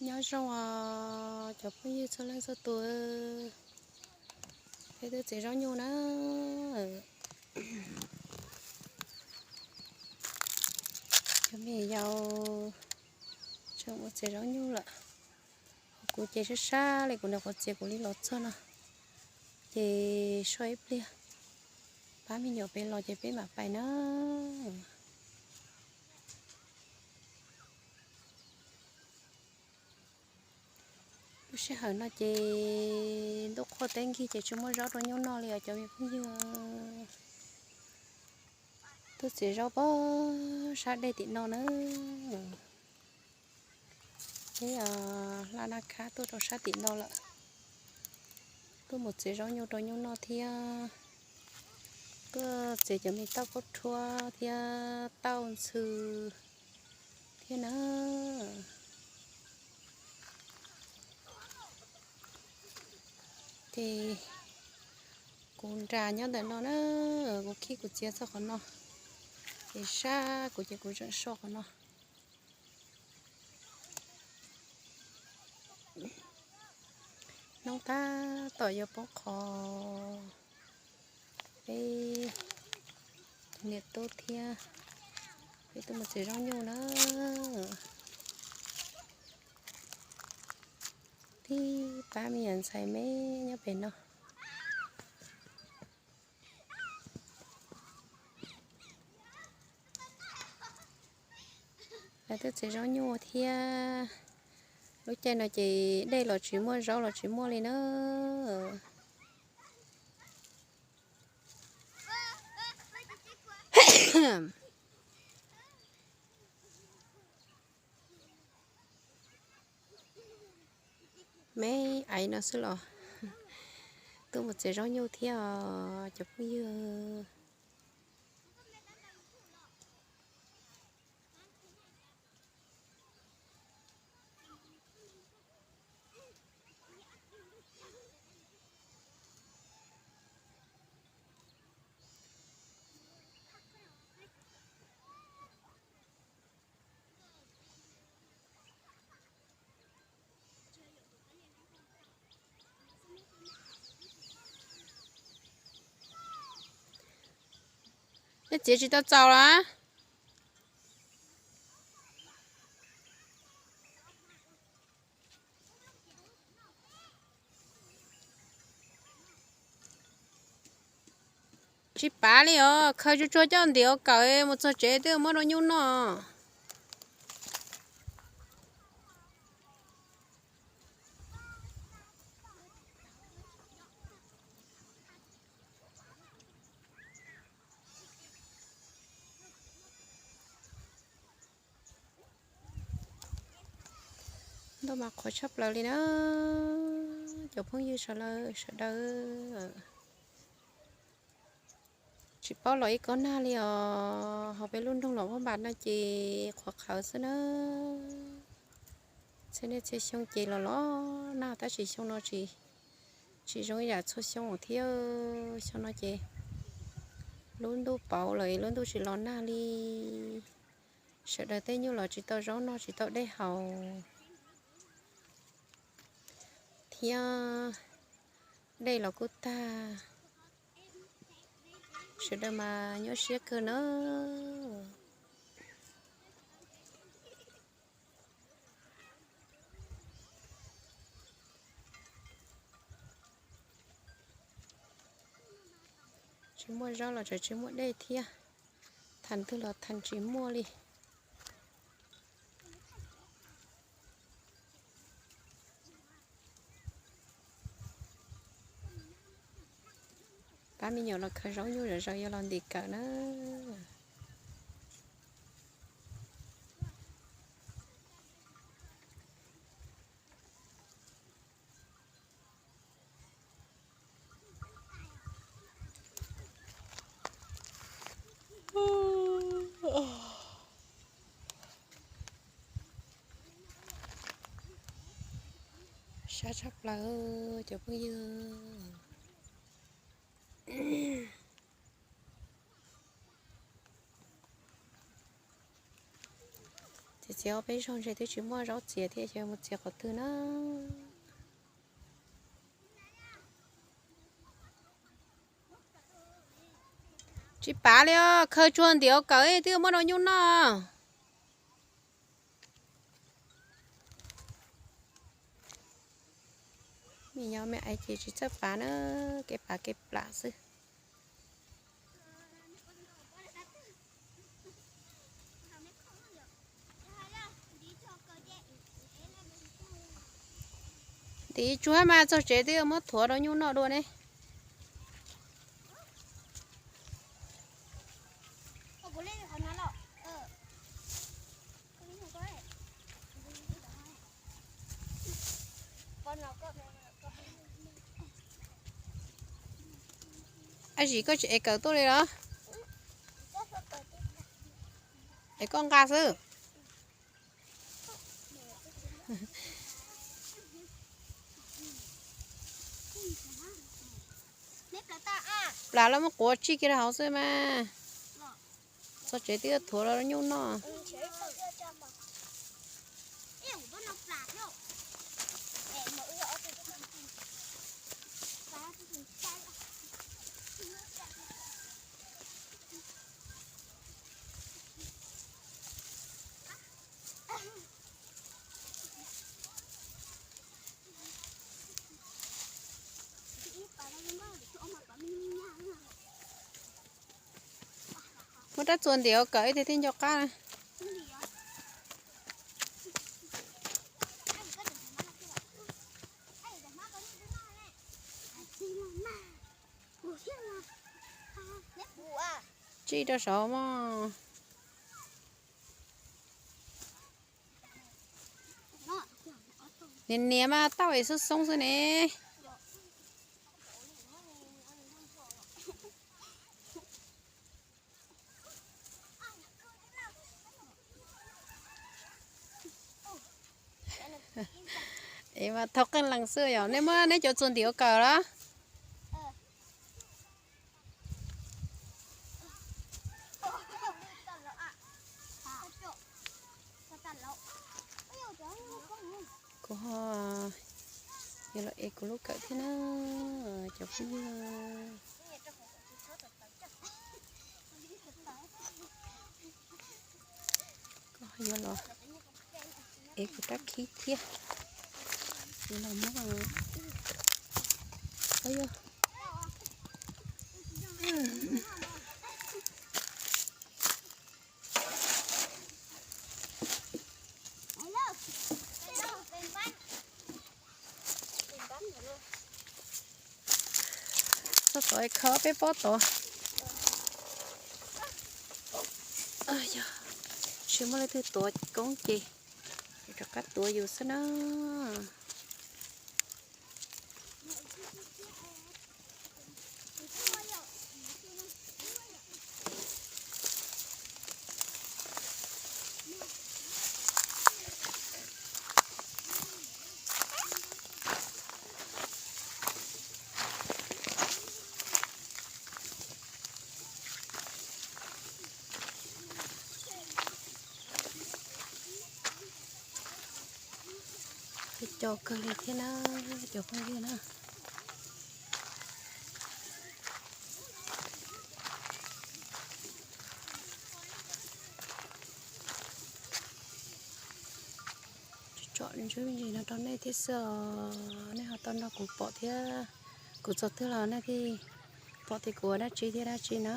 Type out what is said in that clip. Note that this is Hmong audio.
Nyob zoo os cov phooj ywg txhua leej txhua tus, peb twb txiav zaub nyuj na. Cov me yaus tseem ua txiav zaub nyuj lawm. Kuv ces sab sab li, kuv niam qhuav txiav kuv li los txog no, ces soj ib pliag, pab me nyuam pem los ces peb mam pais na. Lub sij hawm no ces ntuj qhuav teb nkig ces tsis muaj zaub rau nyuj noj li os cov me phooj ywg. Twb txiav zaub pog sab dej tim no na. Peb hlaj naj khab tuaj rau sab tim no lawm. Tuaj mus txiav zaub nyuj rau nyuj noj thiab. Tuaj txiav cov me tauj khaub rhuab thiab tauj ntxhw thiab na. Ces kuv nram nyob ntawm no na, kuv khib kuv txiav txog qhov no, ces sab kuv ces kuv tseem so qhov no. Hnub tab tom yuav poob qho, peb niam tub thiab peb tuaj mus txiav zaub nyuj na. Tib pab me nyuam ntxhais me nyob pem no. Lawv twb txiav zaub nyuj thiab. Lub caij no ces dej los tsis muaj, zaub los tsis muaj li na. Me aiv no xwb los tuaj mus txiav zaub nyuj thiab os cov phooj ywg. Nej txiav tsis tau txaus los? Tsis pav li os, khaws tsuag tsuag coj ntim ua kawm mus txog tsev twb muab rau nyuj noj. Ntuj mas qhuav tshaj plaws li na, cov phooj ywg sawv daws, sawv daws. Tsis paub los ib kob nag li os, ho peb lub nroog Los Vaj Npas no ces qhuav qhawv xwb na. Txhia niaj txhia xyoo ces los los nag tab sis xyoo no tsis, tsis zoo ib yam txhua xyoo thiab. Xyoo no ces lub ntuj pauv lawm, lub ntuj tsis los nag li. Sawv daws tej nyuj los tsis tau zaub noj, tsis tau dej haus thiab, dej los kuj tag. Sawv daws mas nyuaj siab kawg na. Tsis muaj zaub los tseem tsis muaj dej thiab, thas twg los thas tsis muaj li. Pab me nyuam los khaws zaub nyuj zom zaws yuav los ntim kawm na. Sab tshaj plaws cov phooj ywg. Txiav Txiav peb zaug ntshe twb tsis muaj zaub txiav thiab, xyov mus txiav qhov twg na. Tsis pav li os, khaws tsuag ntiav kawm twb muab rau nyuj noj. Me nyuam me aiv ces tsis txawj pav na, kev pav kev plam xwb. Ntiv tsuag mas txog tsev twb muab thuav rau nyuj noj dua ne. Ab, zim koj tsis ev kawm tuaj li los? Es koj nqa xwb. Plas los muab quav tsij kiag rau hauv xwb mas. Txog tsev twb yuav thuav los nyuj noj. Muab rab txuas ntim ua kawm ib teg thiaj nco qab. Tsij rau saud mog. Niam niam mas tauj es xoob xoob xwb ne. Es mas thau qeej lees xwb yom. Nej muab neb cov txuas ntim ua kawm los? Kuv ho yuav los ev kuv lub kawm thiab na, cov phooj ywg. Koj yuav los ev kuv rab khib thiab. Yuav los muab, yog. Txog tod khawb peb pob tod. Tsis muaj leej twg tuav koob ces rov qab tuav yus xwb na. Peb cov kawg li thiab na, cov phooj ywg na. Tsom ntsis no rau nej thiab xwb os, nej ho tau nrog kuv pom thiab. Kuv txog twg los nej thiaj pom tias kuv ua dab tsi thiab dab tsi na.